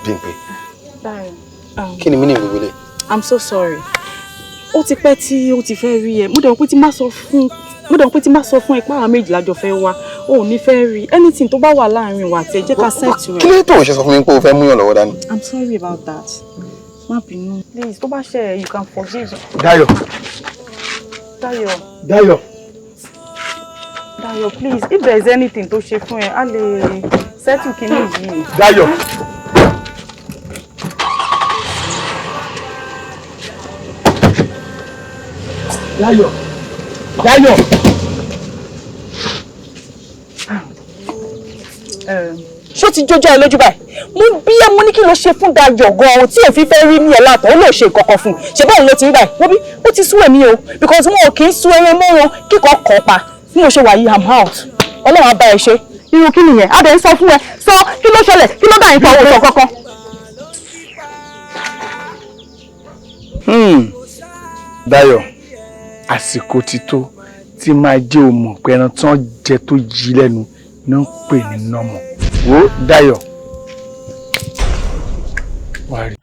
Bímpé, Dayo. Kí ni mí ní gbogbo ilé? I'm so sorry. Ó ti pẹ́ tí ó ti fẹ́ rí ẹ. Mo dẹ̀ mọ̀ pé tí má sọ fún ẹ pé àwọn méjì lájọ fẹ́ wá. O ò ní fẹ́ rí. Anything tó bá wà láàrin wa àti ẹ, jẹ́ ká settle Kí rẹ̀. ló tó ń ṣe sọ fún mi pé o fẹ́ múyàn lọ́wọ́ dání? I'm sorry about that. Má bínú. Please, tó bá ṣe ẹ, you can forgive. Dayọ̀. Dayo. Dayọ̀. Dayo, please, if there is anything tó ṣe fún ẹ, a lè settle kíní yìí. Dayọ̀. Dayọ̀. Dayọ̀. Ṣó ti jójó ẹ lójú báyìí? Mo bí ẹ, mo ní kí ló ṣe fún Dayọ̀ gan-an tí òfin fẹ́ rí ní ẹ látọ̀, ó lè ṣe nǹkan kan fún un. Ṣe báwo ló ti rí báyìí? Wọ́n bí ó ti sú èmi o, because wọn ò kì í sú eré mọ́ wọn kíkọ́ kàn pa. Bí mo ṣe wà yìí, I'm out. Ọlọ́run á bá ẹ ṣe. Irú kí nìyẹn? A dẹ̀ ń sọ fún ẹ, sọ kí ló ṣẹlẹ̀, kí ló dà yín pa owó sọ kankan. Dayọ̀, àsìkò ti tó tí máa jẹ́ o mọ̀ pé ẹran tán jẹ tó yí lẹ́nu ló ń pè ní nọ́mọ̀. Wo Dayọ̀, wàá rí.